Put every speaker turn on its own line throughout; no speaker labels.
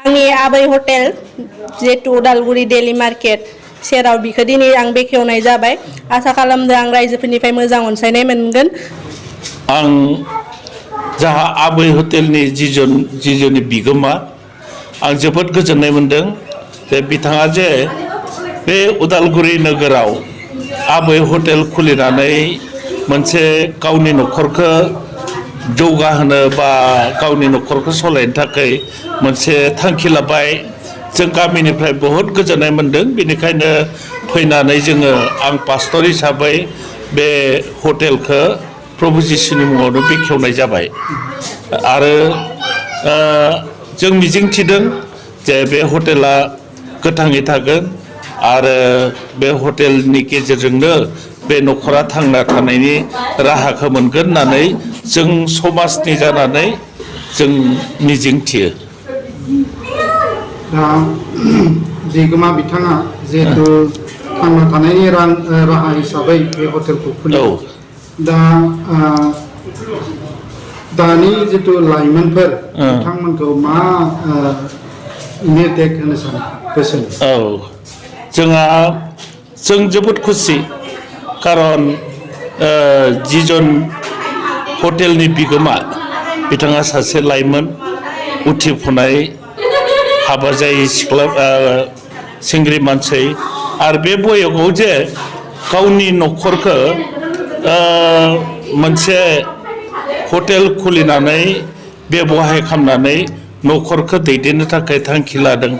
आंनि आबै हटेल जिहेतु उदालगुरि डेली मार्केट सेराव बिखौ दिनै आं बेखेवनाय जाबाय। आसा खालामदों आं रायजोफोरनिफ्राय मोजां अनसायनाय मोनगोन।
आं जाहा आबै हटेलनि जिजोननि बिगोमा आं जोबोद गोजोननाय मोनदों जे बिथाङा जे बे उदालगुरि नोगोराव आबै हटेल खुलिनानै मोनसे गावनि न'खरखौ जौगाहोनो बा गावनि न'खरखौ सालायनो थाखाय मोनसे थांखि लाबाय। जों गामिनिफ्राय बहुद गोजोननाय मोनदों। बेनिखायनो फैनानै जोङो आं पास्टर हिसाबै बे हटेलखौ प्रभु जिसुनि मुङावनो बेखेवनाय जाबाय आरो जों मिजिंथिदों जे बे हटेला गोथाङै थागोन आरो बे हटेलनि गेजेरजोंनो बे न'खरा थांना थानायनि राहाखौ मोनगोन होननानै जों समाजनि जानानै जों मिजिंथियो।
दा बिगोमा बिथाङा जिहेतु थांना थानायनि राहा हिसाबै बे हटेलखौ खुलियो। दा दानि जितु लाइमोनफोर बिथांमोनखौ मा निर्देश होनो सानो बोसोन?
जों जोबोद खुसि खारन जिजन हटेलनि बिगोमा बिथाङा सासे लाइमोन उथिफुनाय हाबा जायै सिख्ला सेंग्रि मानसि आरो बे बयसआव जे गावनि न'खरखौ मोनसे हटेल खुलिनानै बेबहाय खालामनानै न'खरखौ दैदेननो थाखाय थांखि लादों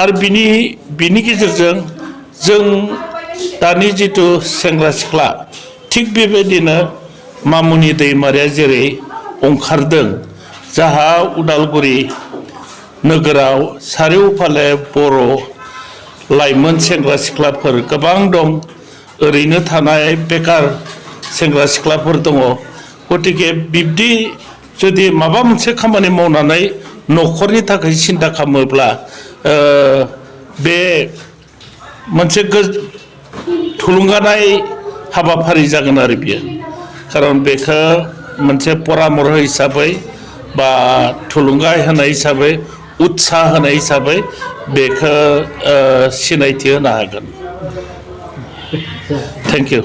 आरो बिनि गेजेरजों जों दानि जिथु सेंग्रा सिख्ला थिग बेबायदिनो मामुनि दैमारिया जेरै ओंखारदों जाहा उदालगुरि नोगोराव सारियौफाले बर' लाइमोन सेंग्रा सिख्लाफोर गोबां दं। ओरैनो थानाय बेकार सेंग्रा सिख्लाफोर दङ। गतिके बिब्दि जुदि माबा मोनसे खामानि मावनानै न'खरनि थाखाय सिन्था खालामोब्ला बे मोनसे थुलुंगानाय हाबाफारि जागोन आरो बियो। खारन बेखौ मोनसे परामर्श हिसाबै बा थुलुंगा होनाय हिसाबै उत्साह होनाय हिसाबै बेखौ सिनायथि होनो हागोन। Thank you.